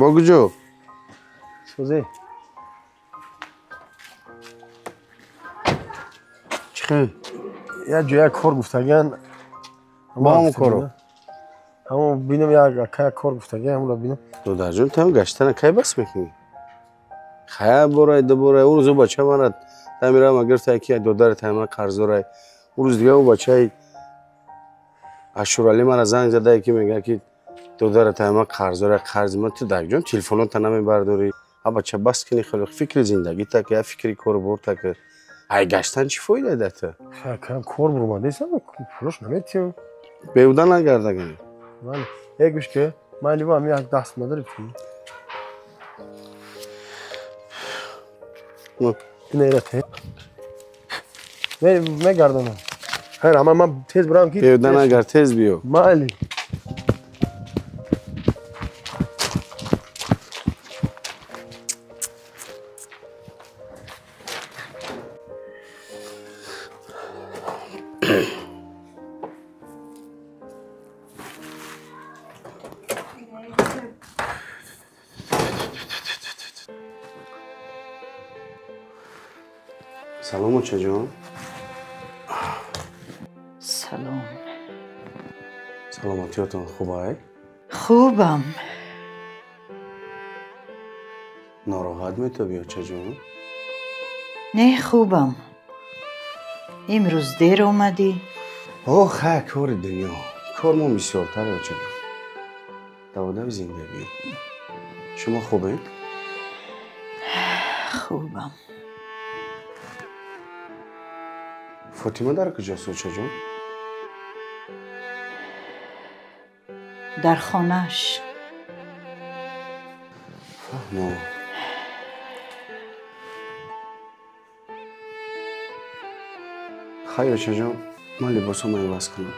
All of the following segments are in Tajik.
Бо куҷо? Сӯзе. Чӣ хел? Як ҷоя кор гуфтагиан. Бо ҳамон коро? Ҳамон бинам як кор гуфтагиан, ҳамонро бинам. Додарҷон, ту гаштана кай бас мекунӣ? Хая борай, ду борай, ӯ рӯз ӯ бача мара тамирама гирифта ки додари тайма қарздорай. Ӯ рӯз дига ӯ бачаи Ашуралӣ мара занг зада ки мегӯяд ки додара тайма қарздора, қарзи ман. Ту даҷон телефонота намебардорӣ. А бача бас кини, хеле фикри зиндагӣ так, я фикри кору бор так. Ай гаштан чӣ фоида да ту? Кам кор бурмадесам, пулош наметиҳам. Беҳуда нагардаган. Бале. Э гӯш ки, ман ливо ҳам як даст надорӣ ту. Ина те. Мегардонам. Хайр, ама ман тез бурам ки. Беҳуда нагард, тез биё. Майли. Салом, очаҷон. Салом. Саломатиётон хубай? Хубам. Нороҳат метобӣ, очаҷон? Не, хубам. Имрӯз дер омадӣ? О, хай, кори дунё. Кор мо бисёртар, очаҷон. Даводави зиндагӣ. Шумо хубед? Хубам. Фотима дар куҷост, очаҷон? Дар хонааш. Фаҳмо. Хай, очаҷон, ман либосамро иваз кунам.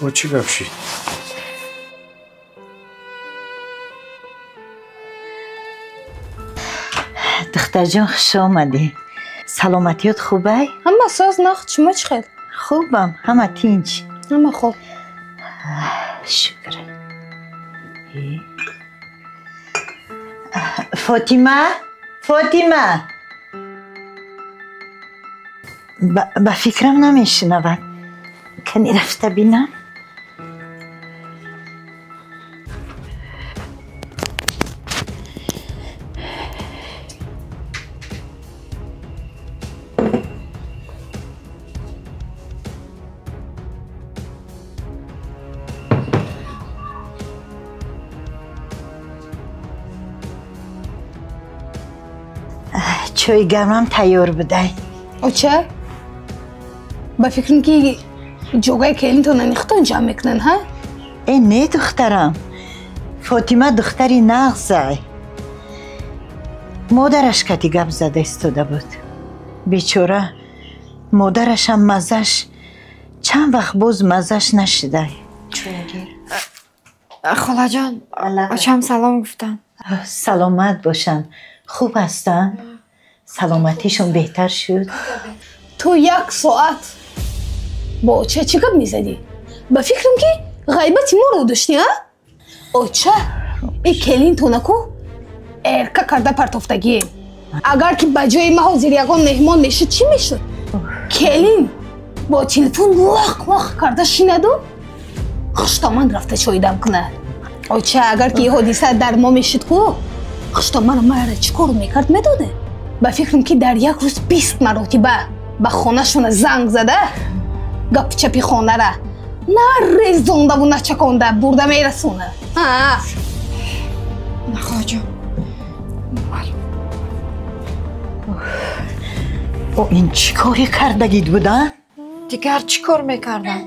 Бо чӣ гап шид? Духтарҷон, хуш омадӣ. Саломатиёт хубай? Ҳама соз, нахт, шумо чӣ хел? Хубам, ҳама тинч. Ҳама хуб. Шукр. Фотима? Фотима? Ба фикрам намешунавад. Кани рафта бинам? Чойи гармам тайёр будай. Оча, ба фикрам ки ҷогаи келинтона нихтон ҷамъ мекунанд, ҳа? Э, не, духтарам. Фотима духтари нағзай. Модараш кати гап зада истода буд. Бечора, модарашам маззаш чанд вақт боз маззаш нашидай. Холаҷон, очам салом гуфтанд. Саломат бошанд. Хуб ҳастанд? Саломатишон беҳтар шуд? Ту як соат бо оча чӣ гап мезадӣ? Ба фикрам ки ғайбати моро доштӣ, а? Оча, и келинтонаку эрка карда партофтагие. Агар ки ба ҷои ма ҳозир ягон меҳмон мешуд, чӣ мешуд? Келин бо телефон лақ лақ карда шинаду хуштоман рафта чойдам кунад. Оча, агар ки ҳодиса дар мо мешуд ку, хуштоманро мара чӣ кор мекард медоде? Ба фикрам ки дар як рӯз 20 маротиба ба хонашона занг зада гапчапи хонара На резондаву на чаконда бурда мерасона. На хоҳарҷон. О ин чӣ коре кардагид буда? Дигар чӣ кор мекардам?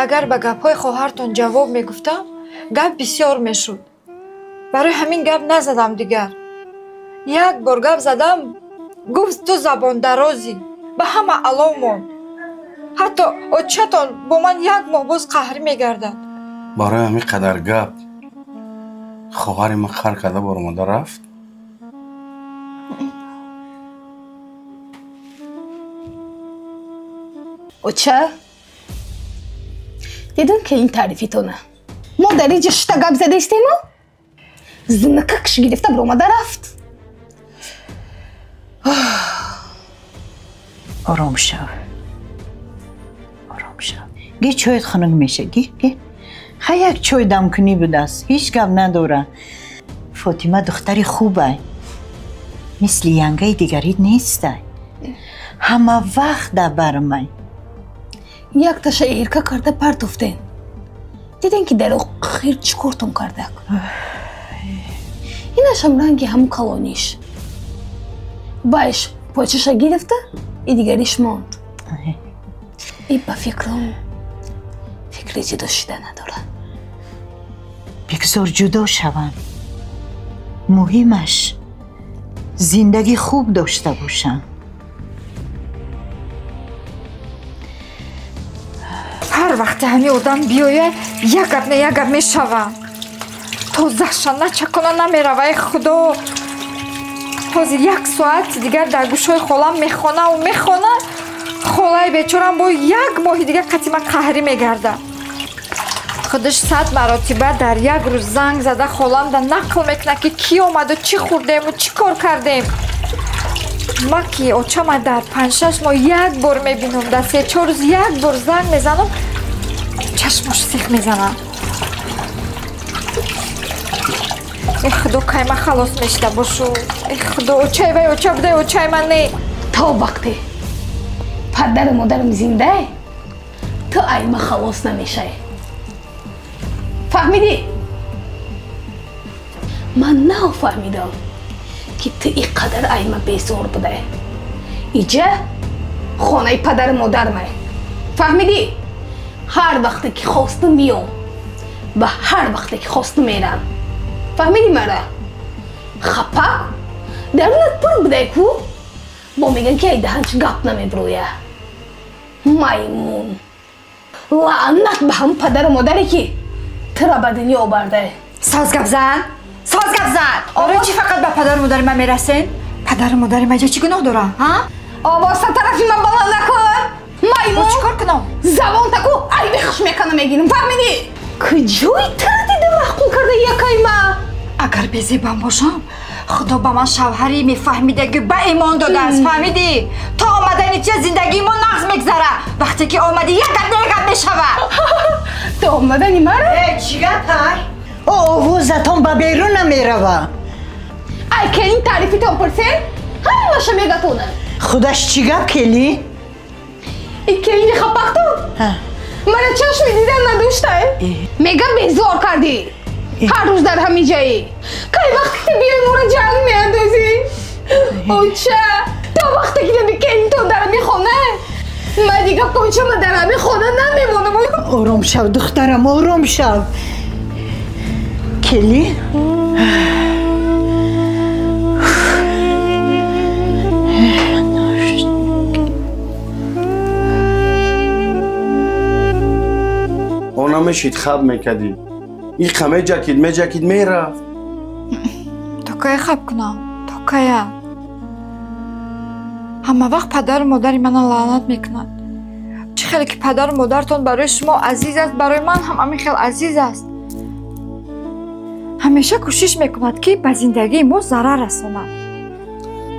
Агар ба гапҳои хоҳартон ҷавоб мегуфтам, гап бисёр мешуд. Барои ҳамин гап назадам дигар. Як бор гап задам, гуфт ту забондарозӣ, ба ҳама алов монд. Ҳатто очатон бо ман як моҳ боз қаҳрӣ мегардад. Барои ҳамин қадар гап хоҳари ман қар карда баромада рафт? Оча, дидам ки ин таърифитона. Мо дар инҷа шишта гап зада истему, зинакакш гирифта баромада рафт. Ором шав. Ором шав. Ги чойт хунук меша, ги, ги. Ха як чой дамкунӣ будааст, ҳеҷ гап надора. Фотима духтари хубай. Мисли янгаи дигарит нестай. Ҳама вақт дар бармай. Якташа эрка карда партофтен. Диден ки дар охир чӣ кортон кардак. Инашам ранги ҳамун калониш. Байш почаша гирифта, и дигариш монд. И ба фикрам фикри ҷудо шида надорад. Бигзор ҷудо шаванд. Муҳимаш зиндагӣ хуб дошта бошанд. Ҳар вақте ҳамин одам биёяд, як гап не як гап мешавам. То заша начакона намерава, эй худо. Ҳозир як соат дигар дар гӯшҳои холам мехонаву мехона, холаи бечорам бо як моҳи дигар қатъи ман қаҳрӣ мегардад. Худаш 100 маротиба дар як рӯз занг зада холамда нақл мекунад, ки кӣ омаду чӣ хӯрдему чӣ кор кардем. Ма ки очама дар 5-6 моҳ як бор мебинам, дар 3-4 рӯз як бор занг мезанам, чашмош сих мезанам. Эй худо, кай ман халос мешида бошу. Эй худо, очаи вай оча будай, очаи ман не. То вақте падару модарам зиндае, ту ай ман халос намешавӣ. Фаҳмидӣ? Ман нафаҳмидам, ки ту ин қадар ай ман безор будае. Иҷа хонаи падару модармае. Фаҳмидӣ? Ҳар вақте ки хостум миём ва ҳар вақте ки хостум мерам. Фаҳмидӣ мара? Хапак дарунат пур будай ку? Бо мегӯян ки ай даҳанч гап намебурӯя. Маймун. Лаънат ба ҳамун падару модаре ки тура ба дунё овардае. Соз гап зан, соз гап зан. Барои чӣ фақат ба падару модари ман мерасен? Падару модари ман чӣ гуноҳ дорам, ҳа? Овоза тарафи ман баланд накун. Маймун. Чӣ кор кунам? Забон таку айби хуш мекана мегирам. Фаҳмидӣ? Куҷои тура дида маҳқул карда якай ма? Агар безебам бошам, худо ба ман шавҳари мефаҳмидаги ба имон додааст, фаҳмидӣ? То омадани тия зиндагии мо нағз мегзара. Вақте ки омадӣ, як гап не як гап мешавад. То омадани мара? Э, чӣ гап ай? О, овозатон ба берун намерава. Ай, келин таърифитон пурсен, ҳамаша мегатона. Худаш чӣ гап, келин? И келини хапактон? Мара чашми дидан надоштай. Мегам безор кардӣ. Ҳар рӯз дар ҳамин ҷоӣ. Кай вақте ки биёй моро ҷанг меандозӣ? Оча, то вақте ки наби келинтон дар ҳамин хона, ман дигар почама дар ҳамин хона намемонам. Ором шав, духтарам, ором шав. Келин? Она мешид хаб мекардӣ. Иқа меҷакид, меҷакид, мерафт. То кая хаб кунам? То кая? Ҳама вақт падару модари мана лаънат мекунанд. Чӣ хеле ки падару модартон барои шумо азиз аст, барои ман ҳам ҳамин хел азиз аст. Ҳамеша кӯшиш мекунад, ки ба зиндагии мо зарар расонад.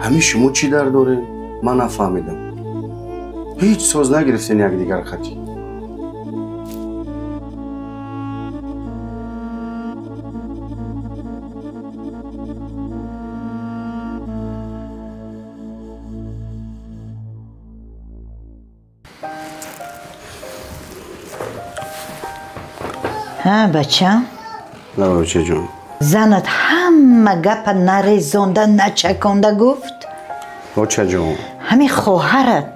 Ҳамин шумо чӣ дар доред? Ман нафаҳмидам. Ҳеҷ соз нагирифтен якдигар хати. Ҳа, бачам? Очаҷон. Занат ҳама гапа нарезонда, начаконда гуфт? Очаҷон. Ҳамин хоҳарат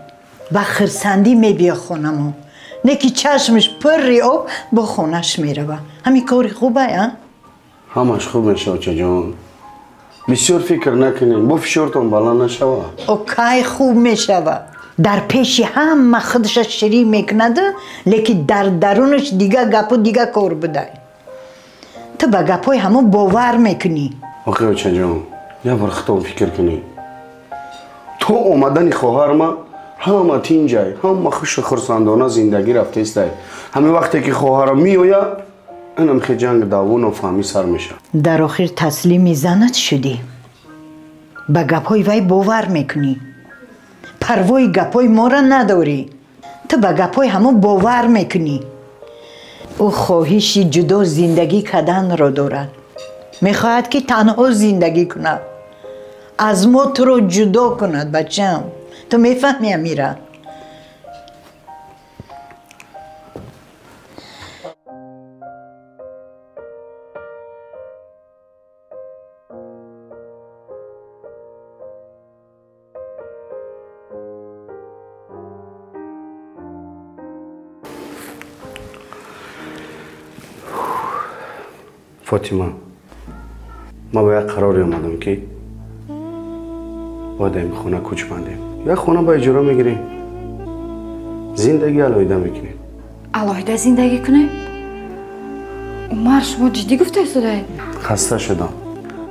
ба хирсандӣ мебия хонамо. Не ки чашмаш пурри об бо хонаш мерава. Ҳамин кори хубай, а? Ҳамаш хуб меша, очаҷон. Бисёр фикр накунед, бо фишортон баланд нашава. О, кай хуб мешава? Дар пеши ҳама худаша ширин мекунаду, лекин дар дарунаш дига гапу дига кор будай. Ту ба гапҳои ҳамон бовар мекунӣ. Охи, очаҷон, як бор худтон фикр кунед. То омадани хоҳарма ҳама тинҷай, ҳама хушу хурсандона зиндагӣ рафтестай. Ҳамин вақте ки хоҳарам меояд, инам хе ҷанг даъво нофаҳмӣ сар мешавад. Дар охир таслими занат шудӣ. Ба гапҳои вай бовар мекунӣ. Парвои гапҳои моро надорӣ. Ту ба гапҳои ҳамон бовар мекунӣ. Ӯ хоҳиши ҷудо зиндагӣ карданро дорад. Мехоҳад ки танҳо зиндагӣ кунад. Аз мо туро ҷудо кунад, бачам. Ту мефаҳмӣ, Амира? Фотима, ман ба як қароре омадам ки бояд ин хона кӯч бандем. Як хона ба иҷора мегирем. Зиндагӣ алоҳида мекунем. Алоҳида зиндагӣ кунем? Умар, шумо ҷиддӣ гуфта истодаед? Хаста шудам.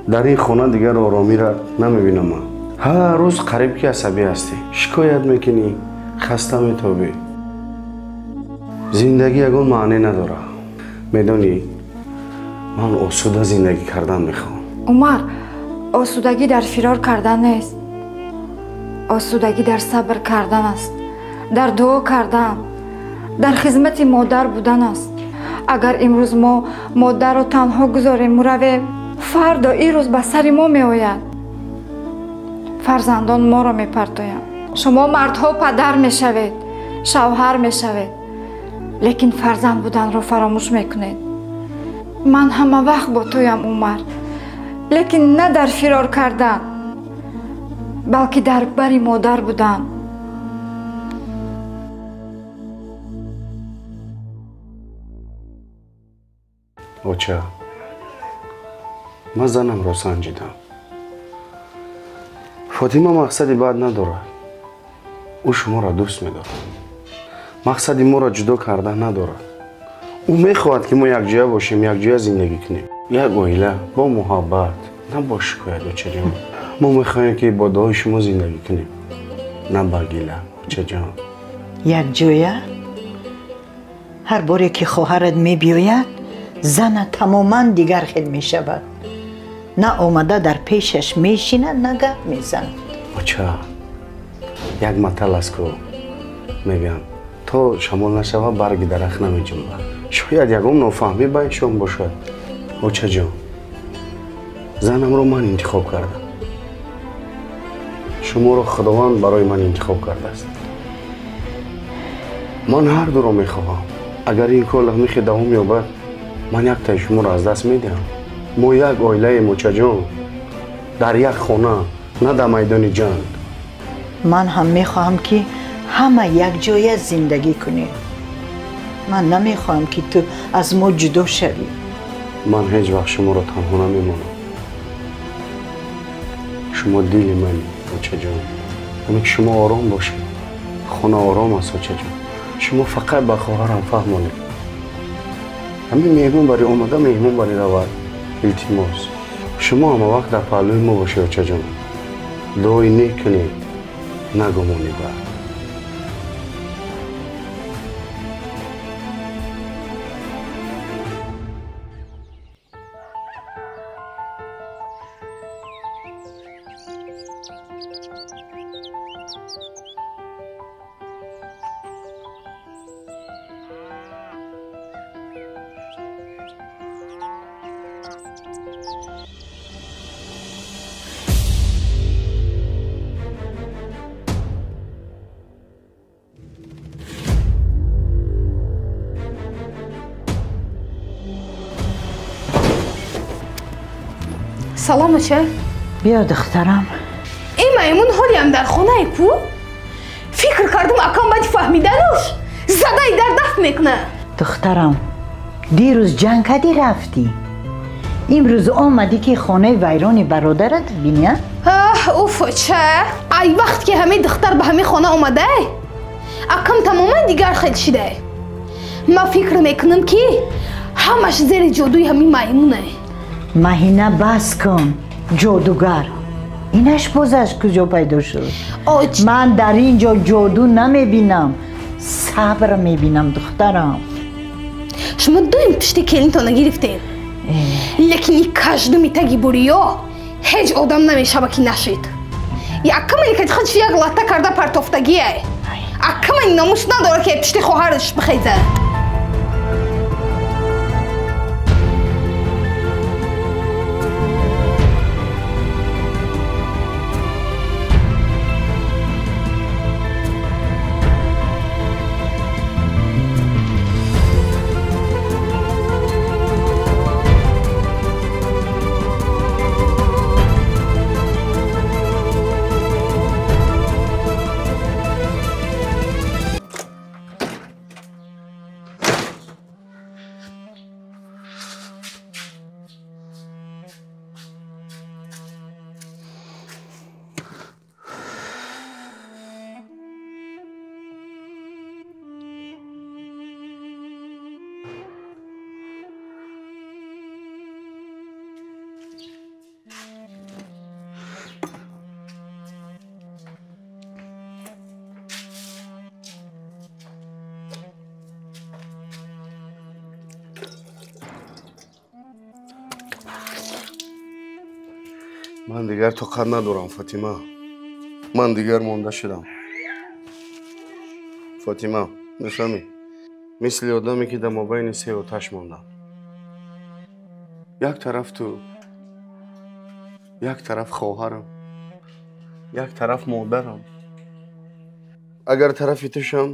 Дар ин хона дигар оромиро намебинам ман. Ҳар рӯз қариб ки асабӣ ҳастӣ. Шикоят мекунӣ, хаста метобӣ. Зиндагӣ ягон маъне надорад. Медонӣ, ман осуда зиндагӣ кардан мехоҳам. Умар, осудагӣ дар фирор кардан нест. Осудагӣ дар сабр кардан аст, дар дуо кардан, дар хизмати модар будан аст. Агар имрӯз мо модарро танҳо гузорем равем, фардо ин рӯз ба сари мо меояд. Фарзандон моро мепартоянд. Шумо мардҳо падар мешавед, шавҳар мешавед, лекин фарзанд буданро фаромӯш мекунед. Ман ҳама вақт бо туям, Умар, лекин на дар фирор кардан, балки дар бари модар будан. Оча, ман занамро санҷидам. Фотима мақсади бад надорад. Ӯ шуморо дӯст медорад. Мақсади моро ҷудо кардан надорад. Ӯ мехоҳад ки мо якҷоя бошем, якҷоя зиндагӣ кунем. Як оила бо муҳаббат, на бо шикоят, очаҷон. Мо мехоҳем ки бо дуои шумо зиндагӣ кунем, на ба гила, очаҷон. Якҷоя? Ҳар боре ки хоҳарат мебиёяд, зана тамоман дигар хел мешавад. На омада дар пешаш мешинад, на гап мезанад. Оча, як матал аст ку мегӯям, то шамол нашава барги дарахт намеҷунбад. Шояд ягон нофаҳмӣ ба эшон бошад. Очаҷон, занамро ман интихоб кардам. Шуморо Худованд барои ман интихоб кардааст. Ман ҳар дуро мехоҳам. Агар ин кор лахмихе давом ёбад, ман яктаи шуморо аз даст медиҳам. Мо як оилаем, очаҷон, дар як хона, на дар майдони ҷанг. Ман ҳам мехоҳам ки ҳама якҷоя зиндагӣ кунем. Ман намехоҳам ки ту аз мо ҷудо шавӣ. Ман ҳеҷ вақт шуморо танҳо намемонам. Шумо дили мани, очаҷон. Ҳамин ки шумо ором бошед, хона ором аст, очаҷон. Шумо фақат ба хоҳарам фаҳмонед. Ҳамин меҳмон бари омада, меҳмон бари равад. Илтимос, шумо ҳама вақт дар паҳлӯи мо бошед, очаҷон. Дуои нек кунед, нагумонӣ бад. Салом оча. Биё духтарам. Эй маймун ҳолиам дар хонаи ку? Фикр кардам акам баъди фаҳмидануш задаи дар дафт мекунад. Духтарам, дирӯз ҷанг кардӣ рафтӣ. Имрӯз омадӣ ки хонаи вайрони бародарат бинӣ, а? Уф оча, ай вақт ки ҳамаи духтар ба ҳамаи хона омадай, акам тамоман дигар хел шидай. Ман фикр мекунам ки ҳамаш зери ҷодуи ҳамин маймунай. Маҳина бас кун, ҷодугар. Инаш боз аз куҷо пайдо шуд? Ман дар ин ҷо ҷоду намебинам, сабр мебинам, духтарам. Шумо доим пишти келинтона гирифтем. Лекин и каждуми таги буриё ҳеҷ одам намешава ки нашид. Якамани ки худш як латта карда партофтагиай. Акамани номус надора ки пишти хоҳараш бихезад. Ман дигар тоқат надорам, Фотима. Ман дигар монда шудам. Фотима, мефаҳмӣ? Мисли одаме ки дар мобайни се оташ мондам. Як тараф ту, як тараф хоҳарам, як тараф модарам. Агар тарафи ту шам,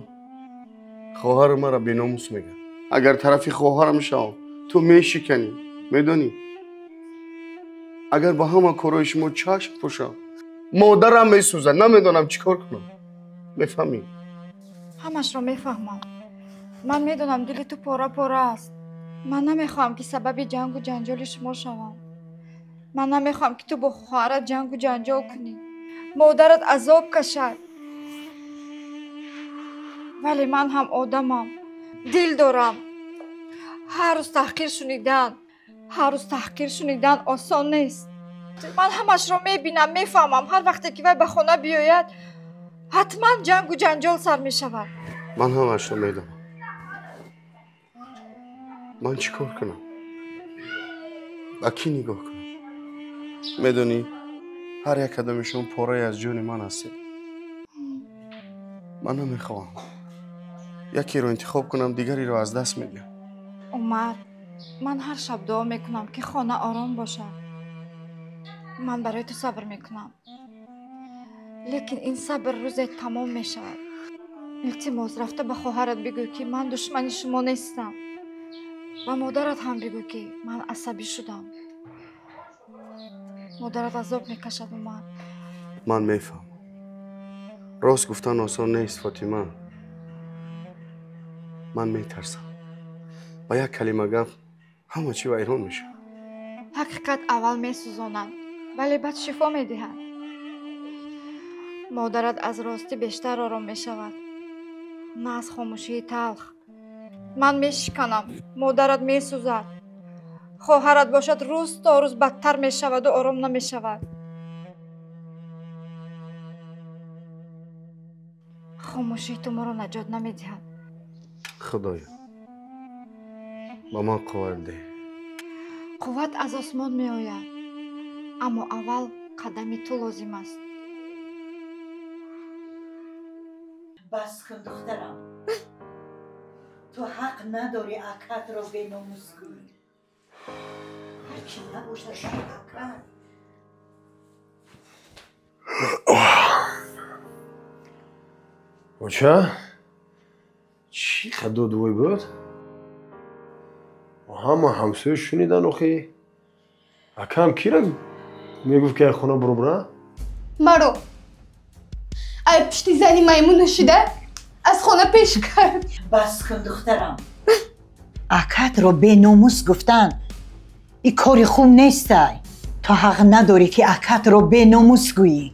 хоҳарам маро беномус мегӯяд. Агар тарафи хоҳарам шавам, ту мешиканӣ, медонӣ? Агар ба ҳама корҳои шумо чашм пӯшам, модарам месӯзад, намедонам чӣ кор кунам. Мефаҳмӣ? Ҳамашро мефаҳмам. Ман медонам дили ту пора-пора аст. Ман намехоҳам ки сабаби ҷангу ҷанҷоли шумо шавам. Ман намехоҳам ки ту бо хоҳарат ҷангу ҷанҷол кунӣ, модарат азоб кашад. Вале ман ҳам одамам, дил дорам. Ҳар рӯз таҳқир шунидан, ҳар рӯз таҳқир шунидан осон нест. Ман ҳамашро мебинам, мефаҳмам. Ҳар вақте ки вай ба хона биёяд, ҳатман ҷангу ҷанҷол сар мешавад. Ман ҳамашро медонам. Ман чӣ кор кунам? Ба кӣ нигоҳ кунам? Медонӣ, ҳар як кадоми шумо порае аз ҷони ман ҳастед. Ман намехоҳам якеро интихоб кунам, дигареро аз даст медиҳам. Умар, ман ҳар шаб дуо мекунам ки хона ором бошад. Ман барои ту сабр мекунам. Лекин ин сабр рӯзе тамом мешавад. Илтимос, рафта ба хоҳарат бигӯ ки ман душмани шумо нестам. Ба модарат ҳам бигӯ ки ман асабӣ шудам. Модарат азоб мекашад, Умар. Ман мефаҳмам. Рост гуфтан осон нест, Фотима. Ман метарсам. Ба як калима гап ҳама чӣ вайрон мешавад. Ҳақиқат аввал месӯзонад, вале баъд шифо медиҳад. Модарат аз ростӣ бештар ором мешавад, на аз хомӯшии талх. Ман мешиканам, модарат месӯзад. Хоҳарат бошад рӯз то рӯз бадтар мешаваду ором намешавад. Хомӯшии ту моро наҷот намедиҳад. Худоё, ба ман қувват деҳ. Қувват аз осмон меояд, аммо аввал қадами ту лозим аст. Бас кун, духтарам. Ту ҳақ надорӣ акатро беномус кунӣ. Ҳар чӣ набошад акат. Оча, чӣ қадр дувой буд? Ҳама ҳамсоя шунидан охи. Акам кира Мегуфт ки хона буру бра? Маро. Ай пушти зани маймун шуда аз хона пеш кард. Бас кун духтарам. Акатро беномус гуфтан ин кори хуб нестай. Ту ҳақ надорӣ ки акатро беномус гӯӣ.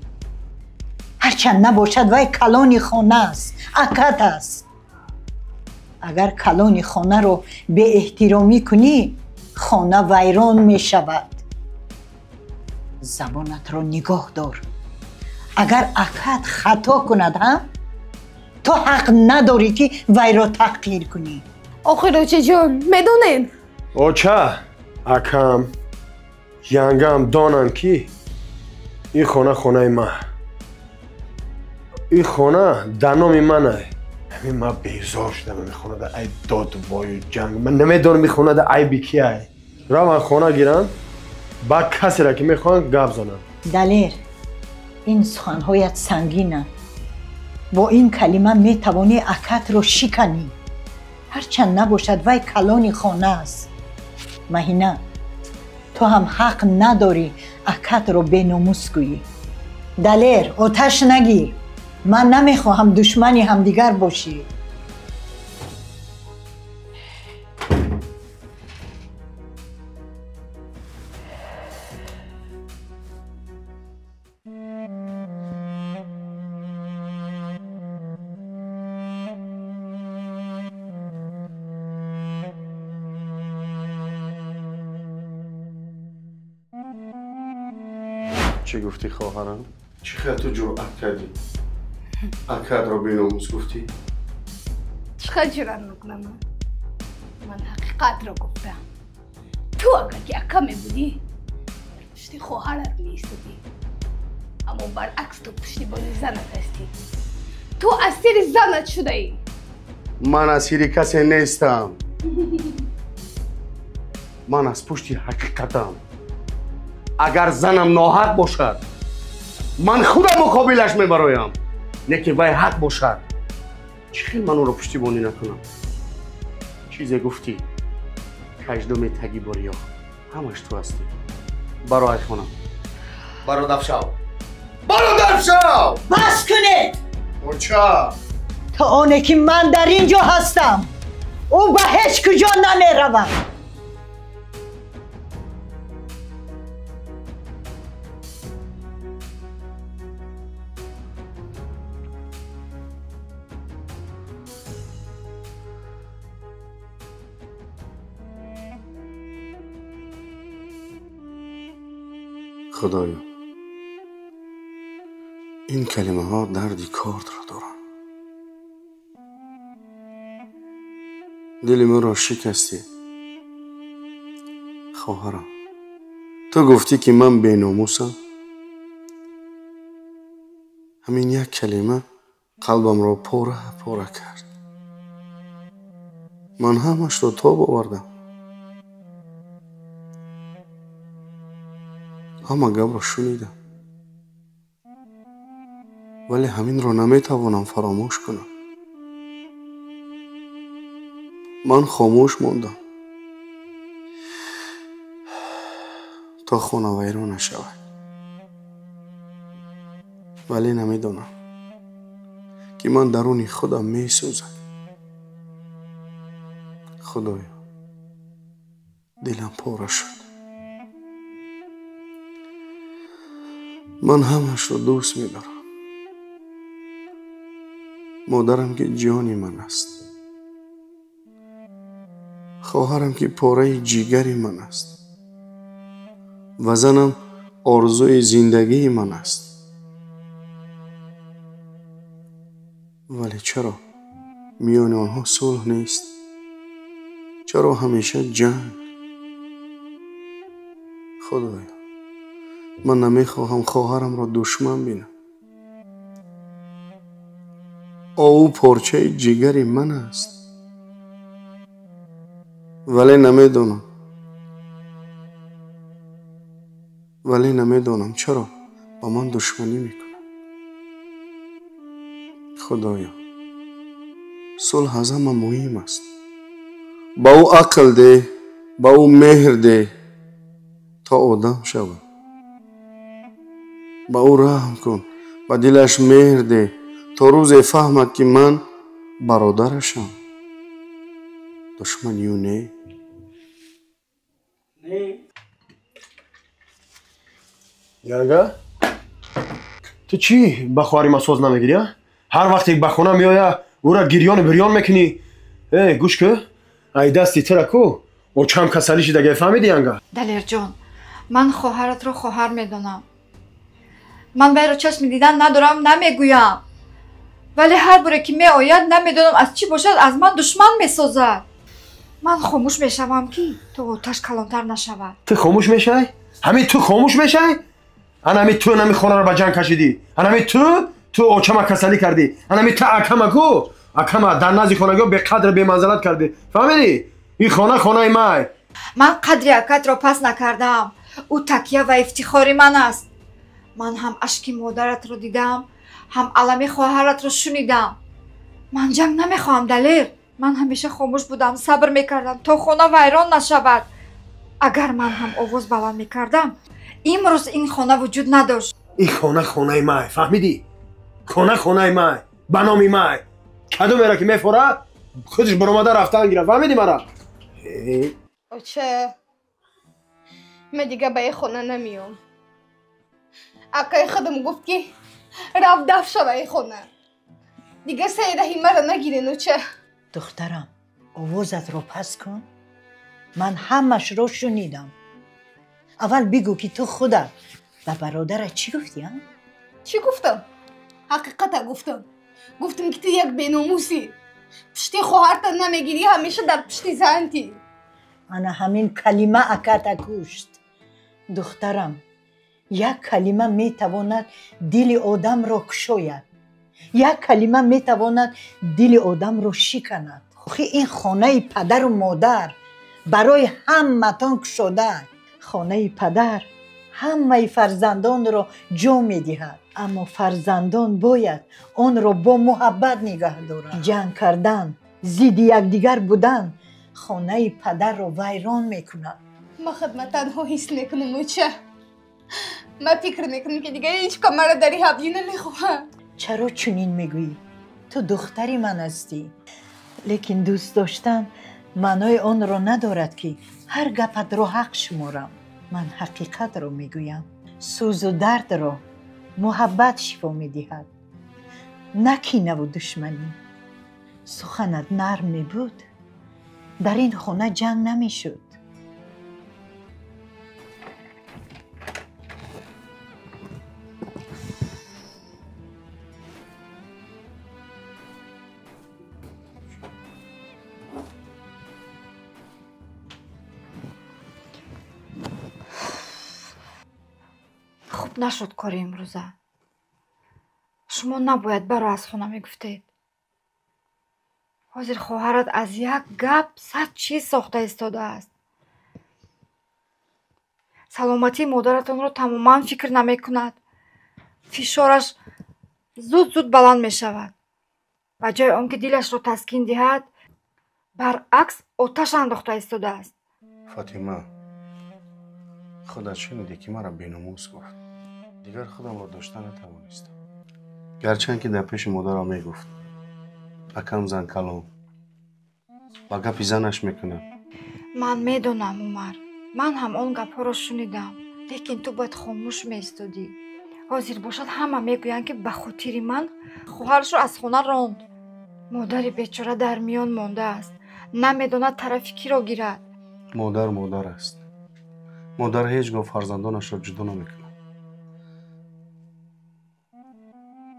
Ҳарчанд набошад вай калони хона аст, акат аст. Агар калони хонаро беэҳтиромӣ кунӣ, хона вайрон мешавад. Забонатро нигоҳ дор. Агар акат хато кунад ҳам, ту ҳақ надорӣ ки вайро таҳқир кунӣ. Охир очаҷон, медонед? Оча, акам, янгам донанд ки ин хона хонаи ман. Ин хона дар номи ман ай. Ҳамин ман безор шудам ин хонада ай дод вою ҷанг. Ман намедонам ин хонада айби ки ай. Раванд хона гиранд, баъд касеро ки мехоҳанд гап зананд. Далер, ин суханҳоят сангинанд. Бо ин калима метавонӣ акатро шиканӣ. Ҳарчанд набошад вай калони хона аст. Маҳина, ту ҳам ҳақ надорӣ акатро беномус гӯӣ. Далер, оташ нагир. Ман намехоҳам душмани ҳамдигар бошӣ. Чӣ гуфтӣ хоҳарам? Чӣ хел ту ҷуръат кардӣ? Акатро беномус гуфтӣ? Чӣ хел ҷуръат мекунам ман? Ман ҳақиқатро гуфтам. Ту агар ки ака мебудӣ, дар пушти хоҳарат меистодӣ. Аммо баръакс ту пуштибони занат ҳастӣ. Ту асири занат шудаӣ. Ман асири касе нестам. Ман аз пушти ҳақиқатам. Агар занам ноҳақ бошад, ман худам муқобилаш мебароям. Не ки вай ҳақ бошад. Чӣ хел ман ӯро пуштибонӣ накунам? Чизе гуфтӣ, каждуми таги бориё. Ҳамаш ту ҳастӣ. Баро ай хонам. Баро дафшав. Баро дафшав! Бас кунед! Оча! То оне ки ман дар ин ҷо ҳастам, ӯ ба ҳеҷ куҷо намеравад. Худоё, ин калимаҳо дарди кортро доранд. Дили маро шикастӣ. Хоҳарам, ту гуфтӣ ки ман беномусам. Ҳамин як калима қалбамро пора пора кард. Ман ҳамашро тоб овардам. Ҳама гапро шунидам. Вале ҳаминро наметавонам фаромӯш кунам. Ман хомӯш мондам то хона вайрон нашавад. Вале намедонам ки ман даруни худам месӯзам. Худоё, дилам пора шуд. Ман ҳамашро дӯст медорам. Модарам ки ҷони ман аст. Хоҳарам ки пораи ҷигари ман аст. Ва занам орзуи зиндагии ман аст. Вале чаро миёни онҳо сулҳ нест? Чаро ҳамеша ҷанг? Худоё, ман намехоҳам хоҳарамро душман бинам. Ӯ порчаи ҷигари ман аст. Вале намедонам чаро ба ман душманӣ мекунад. Худоё, сулҳ аз ҳама муҳим аст. Ба ӯ ақл деҳ, ба ӯ меҳр деҳ то одам шавад. Ба ӯ раҳм кун, ба дилаш меҳр деҳ, то рӯзе фаҳмад, ки ман бародарашам, душмани ӯ не. Янга, ту чӣ ба хоҳари ма соз намегирӣ? Ҳар вақте ба хона меоя, ӯра гирёну бирён мекунӣ. Э, гӯш кӯ, ай дасти тура ку, очам касалӣ шидаге, фаҳмидӣ, Янга? Далерҷон, ман хоҳаратро хоҳар медонам. Ман вайро чашми дидан надорам, намегӯям. Вале ҳар боре ки меояд, намедонам аз чӣ бошад, аз ман душман месозад. Ман хомӯш мешавам, ки то оташ калонтар нашавад. Ту хомӯш мешавӣ? Ҳамин ту хомӯш мешавӣ? Ана ҳамин ту нами хонаро ба ҷанг кашидӣ. Ана ҳамин ту очама касалӣ кардӣ. Ана ҳамин ту акама ку, акама дар назди хонагиҳо беқадр беманзалат кардӣ. Фаҳмидӣ? Ин хона хонаи май. Ман қадри акатро пас накардам. Ӯ такя ва ифтихори ман аст. Ман ҳам ашки модаратро дидам, ҳам алами хоҳаратро шунидам. Ман ҷанг намехоҳам, Далер. Ман ҳамеша хомӯш будам, сабр мекардам, то хона вайрон нашавад. Агар ман ҳам овоз баланд мекардам, имрӯз ин хона вуҷуд надошт. Ин хона хонаи май, фаҳмидӣ? Хона хонаи май, ба номи май. Кадомеро ки мефорад, худаш баромада рафтан гирад, фаҳмидӣ мара? Оча, ман дига ба ин хона намеём. Акаи худам гуфт, ки рафт дафт шава ин хона. Дига саи раҳи маро нагирен, оча. Духтарам, овозатро пас кун. Ман ҳамашро шунидам. Аввал бигӯ, ки ту худат ба бародарат чӣ гуфтӣ, а? Чӣ гуфтам? Ҳақиқата гуфтам. Гуфтам, ки ту як беномусӣ. Пушти хоҳарта намегирӣ, ҳамеша дар пушти зантӣ. Ана ҳамин калима аката кушт. Духтарам, як калима метавонад дили одамро кушояд, як калима метавонад дили одамро шиканад. Охи ин хонаи падару модар барои ҳаматон кушода. Хонаи падар ҳамаи фарзандонро ҷо медиҳад, аммо фарзандон бояд онро бо муҳаббат нигаҳ доранд. Ҷанг кардан, зидди якдигар будан хонаи падарро вайрон мекунад. Ман хидмат танҳо ҳис мекунам, оча. Ман фикр мекунам, ки дигар ҳеҷ кас маро дар ин ҳавлӣ намехоҳад. Чаро чунин мегӯӣ? Ту духтари ман ҳастӣ. Лекин дӯст доштан маънои онро надорад, ки ҳар гапатро ҳақ шуморам. Ман ҳақиқатро мегӯям. Сӯзу дардро муҳаббат шифо медиҳад, на кинаву душманӣ. Суханат нарм мебуд, дар ин хона ҷанг намешуд. Хуб нашуд кори имрӯза. Шумо набояд баро аз хона мегуфтед. Ҳозир хоҳарат аз як гап 100 чиз сохта истодааст. Саломатии модаратонро тамоман фикр намекунад. Фишораш зуд-зуд баланд мешавад. Ба ҷои он ки дилашро таскин диҳад, баръакс оташ андохта истодааст. Фотима, худат шунидӣ, ки маро беномус гуфт. Дигар худамро дошта натавонистам. Гарчанд ки дар пеши модарам мегуфт, акам зан калон, ба гапи занаш мекунад. Ман медонам, Умар, ман ҳам он гапҳоро шунидам, лекин ту бояд хомӯш меистодӣ. Ҳозир бошад, ҳама мегӯянд, ки ба хотири ман хоҳарашро аз хона ронд. Модари бечора дар миён мондааст, намедонад тарафи киро гирад. Модар модар аст. Модар ҳеҷ гоҳ фарзандонашро ҷудо намекунад.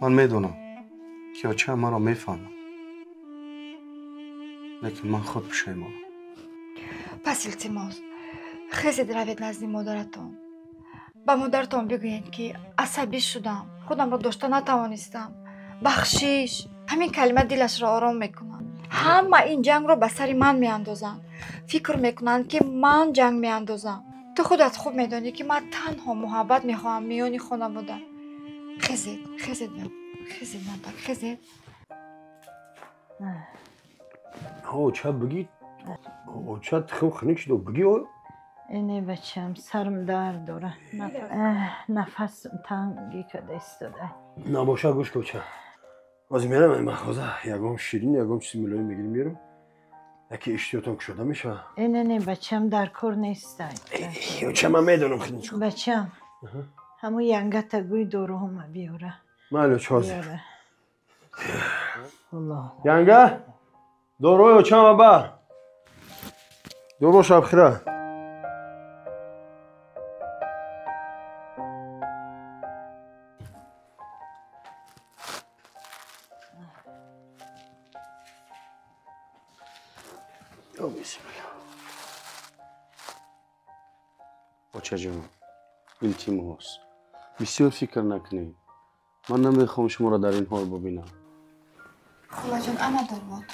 Ман медонам, ки очаам маро мефаҳмад, лекин ман худ пушаймонам. Пас илтимос, хезед, равед назди модаратон. Ба модаратон бигӯед, ки асабӣ шудам, худамро дошта натавонистам. Бахшиш. Ҳамин калима дилашро ором мекунад. Ҳама ин ҷангро ба сари ман меандозанд. Фикр мекунанд, ки ман ҷанг меандозам. Ту худат хуб медонӣ, ки ман танҳо муҳаббат мехоҳам миёни хонавода. Хезед, хезед, хезед, модар, хезед. Оча, бигӣ, оча, хуб хунук шуд, бигӣ. Не бачам, сарм дард дора. Нафасам тангӣ када истода. Набоша, гӯш кун ча. Ҳозир мерам ин мағоза, ягон ширин, ягон чизи мулоим мегирим меёрам. Яке иштиётон кушода мешавад. Не, бачам, дар кор нестай. Ча, ман медонам хеле чӣ. Бачам, ҳамун янгата гӯй доруҳома биёра. Майли, чӣ ҳозир. Янга, доруҳои очама бар. Доруҳо шабхира. Очаҷон, илтимос, бисёр фикр накунед. Ман намехоҳам шуморо дар ин ҳол бубинам. Холаҷон, ана дорвод.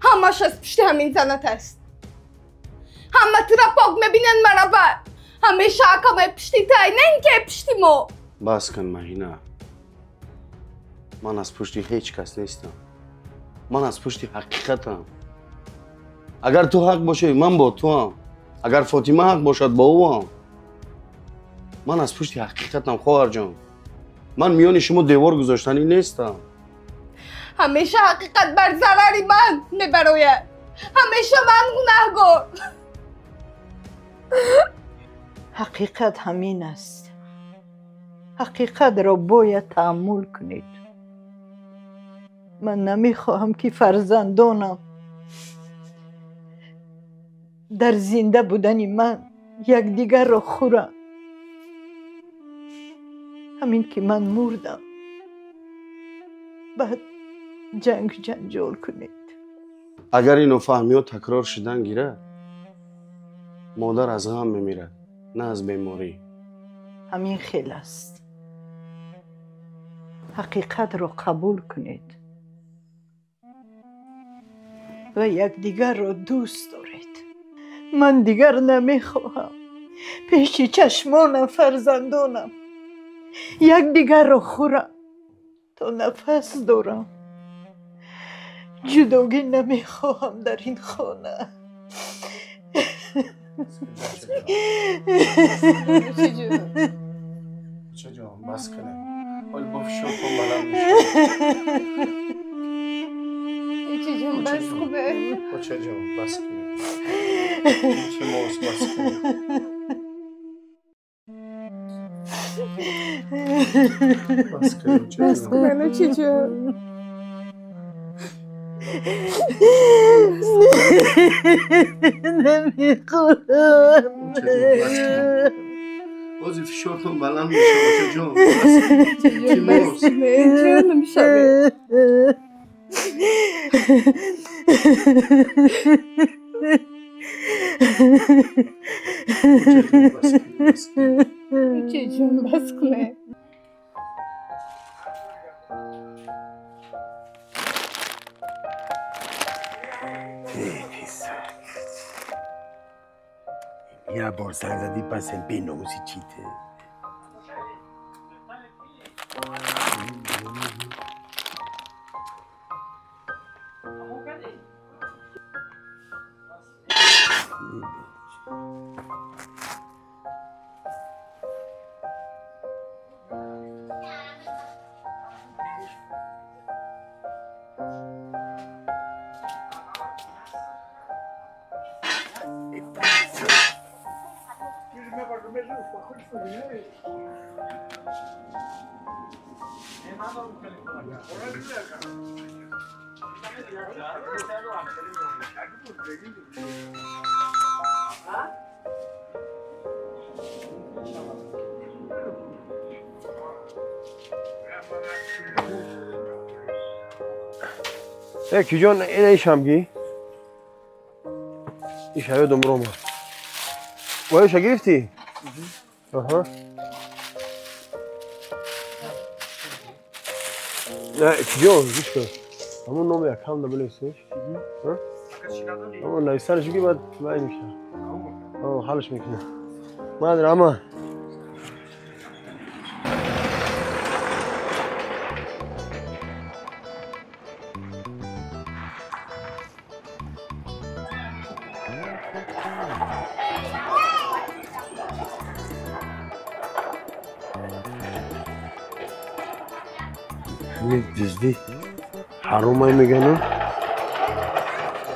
Ҳамаш аз пушти ҳамин занат аст. Ҳама тура пок мебинанд, мара бад. Ҳамеша акамай пушти тай, на ин ки пушти мо. Бас кун, Маҳина. Ман аз пушти ҳеҷ кас нестам. Ман аз пушти ҳақиқатам. Агар ту ҳақ бошӣ, ман бо туам. Агар Фотима ҳақ бошад, бо ӯам. Ман аз пушти ҳақиқатам, хоҳарҷон. Ман миёни шумо девор гузоштанӣ нестам. Ҳамеша ҳақиқат бар зарари ман мебарояд. Ҳамеша ман гунаҳгор. Ҳақиқат ҳамин аст. Ҳақиқатро бояд таҳаммул кунед. Ман намехоҳам ки фарзандонам дар зинда будани ман якдигарро хӯранд. Ҳамин ки ман мурдам, баъд ҷанг ҷанҷол кунед. Агар ин нофаҳмиҳо такрор шудан гирад, модар аз ғам мемирад, на аз беморӣ. Ҳамин хел аст. Ҳақиқатро қабул кунед ва якдигарро дӯст доред. Ман дигар намехоҳам пеши чашмонам фарзандонам якдигарро хӯрам. То нафас дорам ҷудогӣ намехоҳам дар ин хона. Очаҷон, бас кунед. Ҳол бо фишортон баланд мешавад. Очаҷон, бас кунед. Очаҷон, бас кунед. Илтимос, бас кунед. Бас кунед, очаҷон. Бас кунед, очаҷон. Намехоҳам. Бози фишортон баланд мешавад, очаҷон. Бас кунед, илтимос. Ҷонам шавед. Очаҷон, бас кунед. Я бор занг задӣ, пас беномуси чите. Киҷон, ина ишам ги? Иш ҳаёдам рома. Воёша гирифтӣ? Аҳа. Не, киҷон, гӯш кун. Ҳамон номи якам да бинависеш. Ҳамон нависанаш ги, баъд вай мешавад. Ҳалш мекунам. Ман рама. Диздӣ ҳаромай мегану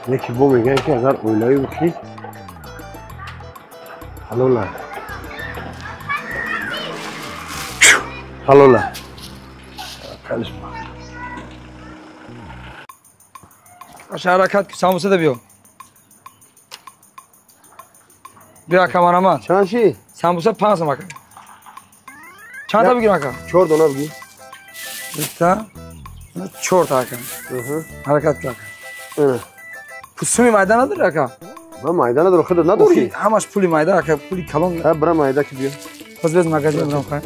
яке бо мегӯян ки агар оилавӣ бихӣ ҳалола ҳалола. Ҳаракат ки самбуса да биё. Биё ака марамат. Чанд ши? Самбуса 5 сом ака. Чанд та бигирам ака? 4 дона бигир. Бита, 4 та ака. Ҳаракат ки ака. Суми майда надори ака? Ман майда надорам, худат надорӣ? Ҳамаш пули майда ака, пули калон. Ҳа, бира майда ки биё. Боз без магазин бирам хай.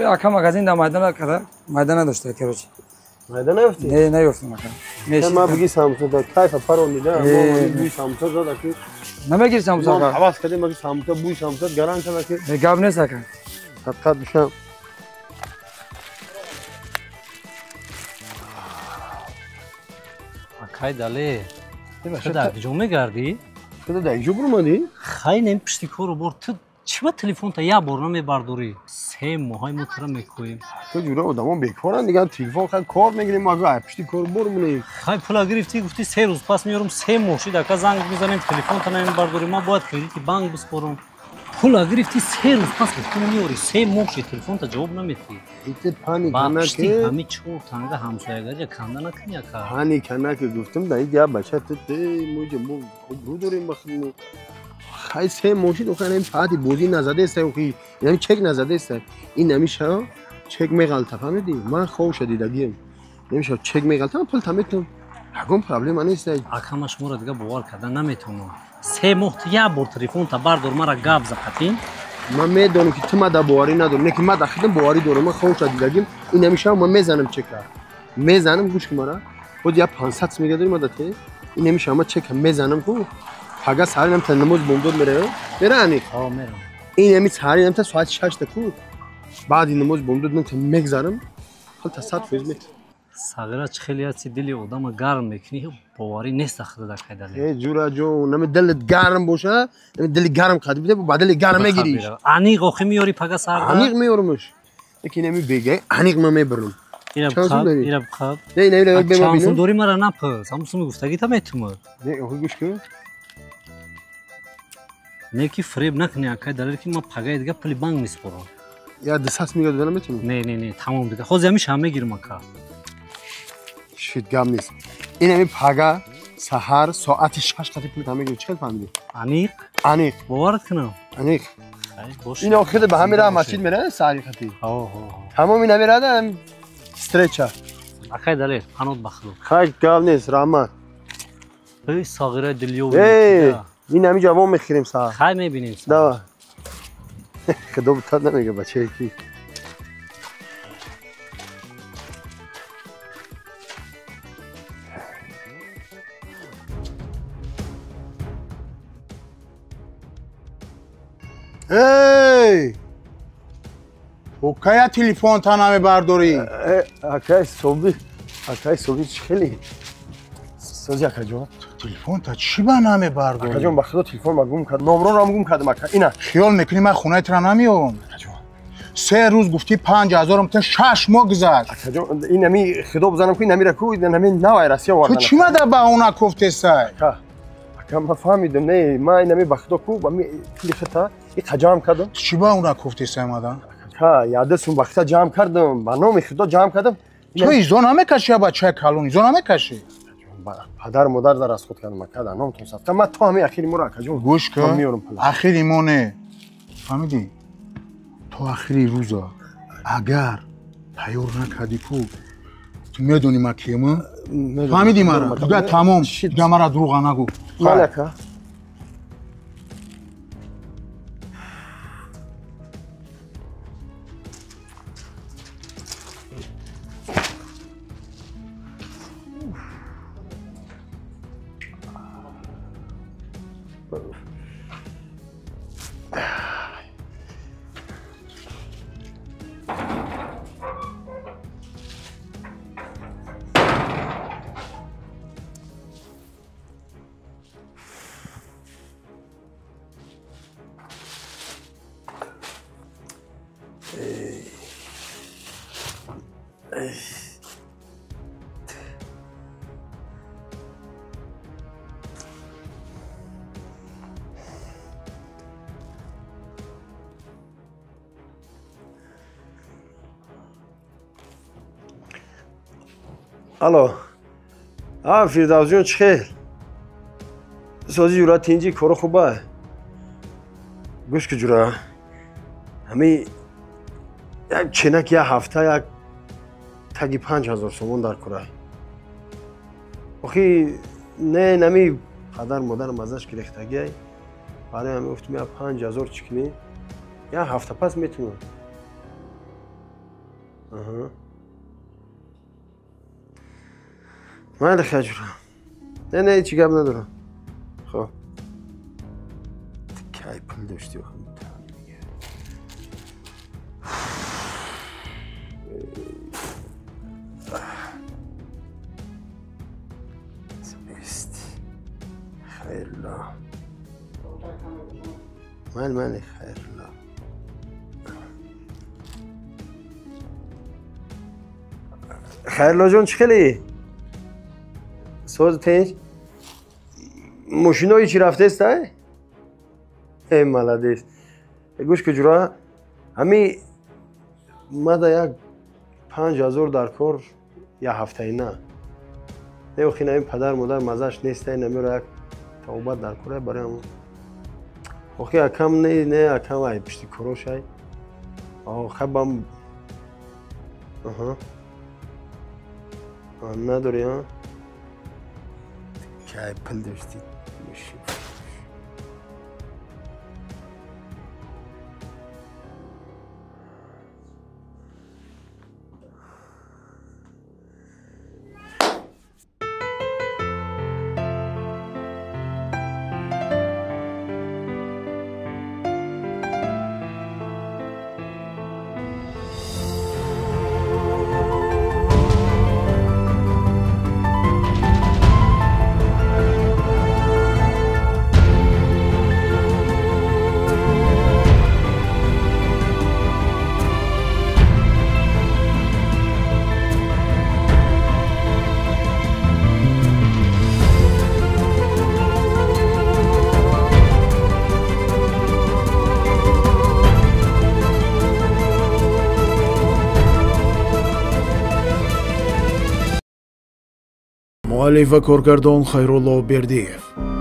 Ака магазин да майда када, майда надошта, короче. Майда наёфтӣ? Не, наёфтам ака. Ман бигӣ самбуса да кайфа паронида, мо бӯи самбуса зад аки. Намегирӣ самбуса ака? Ҳавас кардем аки самбуса, бӯи самбуса гаран шад аки. Не, гап нест ака. Садқат бишам. Акай Дале, ту дар куҷо мегардӣ? Ту дар куҷо бурмадӣ? Хай нем пишти кору бор, ту чӣ ба телефонта як бор намебардорӣ? 3 моҳҳои мо тура мекӯем. Ту ҷура одамон бекоранд дигар, телефон хай кор мегирем, мо агар пишти кор бор монем. Хай пула гирифтӣ, гуфтӣ 3 рӯз пас меёрам, 3 моҳ шид, ака занг мезанем, телефонта намебардорӣ, ман бояд кредити банк биспорам. Пула гирифтӣ, 3 рӯз пас гуфтӣ меёрӣ, 3 моҳ шид, телефонта ҷавоб наметӣ. Ите паника наки. Ҳами 4 танга ҳамсоягария канда накунӣ ака. Паника наки, гуфтам да як бача ту моҷа мо рӯ дорем ба худмо. Хай 3 моҳ шид, охир ин паати бозӣ назадааст, охи ин чек назадааст. Ин намеша чек меғалта, фаҳмидӣ? Ман хобша дидагием. Намеша чек меғалта, ман пул таметам. Ягон проблема нест. Ака ман шуморо дига бовар кардан наметавонам. 3 моҳ ту як бор телефонта бардор, мара гап запатин. Ман медонам ки ту мада боварӣ надорӣ, не ки ман дар худам боварӣ дорам. Ман хобша дидагим. Ин намеша ман мезанам чека. Мезанам, гӯш кун мара. Худ як 500 мега дорӣ мада те. Ин намеша ман чека мезанам ку. Пага саҳари намта намоз бомдод меравам. Мера аниқ? Ҳо, мерам. Ин ҳами саҳари намта соати 6 та ку. Баъди намоз бомдод намта мегзарам. Ҳалта 100% метам. Сағира чӣ хеле ҳасти, дили одама гарм мекунӣ, боварӣ нест ахида дар кайдале. Э, ҷура ҷон, нами дилат гарм боша, нами дили гарм қадр биде, ба дили гарм мегириш. Аниқ охи меёрӣ пага саҳар? Аниқ меёрмаш. Яки нами бегай, аниқ ман мебарам. Ираб қаб. Не, не, не, бема бинам. Чанд дорӣ мара напурс, ҳамун суми гуфтагита метумад. Не, охи гӯш кун. Не ки фиреб накунӣ акай Далер, ки ман пагаи дига пули банк месупорам. Я 200 мега дода наметавонӣ? Не, не, не, тамом дига. Ҳозир ҳамиша мегирам ака. Шит, гап нест. Ин ҳами пага саҳар соати 6 қати пул та мегирӣ. Чӣ хел фаҳмидӣ? Аниқ? Аниқ. Боварат кунам? Аниқ. Ин охир ба ҳами раҳ масҷид меравад саҳари қати. Ҳо, ҳо. Тамом ин ҳами рада встреча. Акай Далер, панот ба худо. Хай, гап нест, раҳмат. Эй, сағираи дилёв. Эй, ин ҳами ҷавон мехӯрем саҳар. Хай мебинем саҳар. Давай. Худо бутад намега бачае ки. Эй! Окая телефонта намебардорӣ? Акай Соби, акай Соби чӣ хеле? Сози акаҷон. Телефонта чӣ ба намебардорӣ? Акаҷон, ба худо телефон ма гум кардам. Номронам гум кардам ака. Ина. Хиёл мекунӣ ман хонаи тура намеёвам? Акаҷон. 3 рӯз гуфтӣ 5000 та 6 моҳ гузашт. Акаҷон, ин ҳами худо бизанам ку, ин ҳамира ку, ин ҳами навай Россия овардан. Ту чӣ мада баҳона кофтесай? Ака, ака ман фаҳмидам, не, ман ин ҳами ба худо ку, ами пули хата иқа ҷамъ кардам. Ту чӣ баҳона кофтесай мада? Ака, яда сум ба хата ҷамъ кардам, ба номи худо ҷамъ кардам. Ту изо намекашӣ, бачаи калон, изо намекашӣ? Падар модар дар аз худ кардам, ака, дар номтон садқа. Ман то ҳамин ахири моро, акаҷон, гӯш кун, меёрам пул. Ахири мо не, фаҳмидӣ? То ахири рӯза агар тайёр накардӣ ку, ту медонӣ ман кием? Фаҳмидӣ мара? Дига тамом, дига мара дурӯға нагӯ. Бале, ака. Алло. А, Фирдавсҷон, чӣ хел? Сози ҷура тинҷи, коро хуба? Гӯш ки ҷура. Ҳами як ченак як ҳафта як таги 5000 сомон дар курай. Охи не нами падар модар мазаш гирехтагиай. Барои ҳами гуфтум я 5000 чӣ кунӣ? Як ҳафта пас метунам. Аҳа. Майли хаҷура. Не, не, ҳеҷ гап надорам. Хоб. Кай пул дошти охи? Бист. Хайрулло. Майли, майли, хайрулло. Хайрулло ҷон, чӣ хелӣ? Соз тинҷ? Мошинои чӣ рафтест, ай? Э, маладес. Гӯш ки ҷура, ҳами мада як 5000 дар кор як ҳафтаина. Не, охи нами падар модар мазаш нестай, намеро як тавбат дар кор барои ҳамон. Охи акам не, не, акам ай пишти корош ай. Хабам. Аҳа. Надорӣ, а? Кай пул дошти? Муаллиф ва коргардон Хайрулло Бердиев.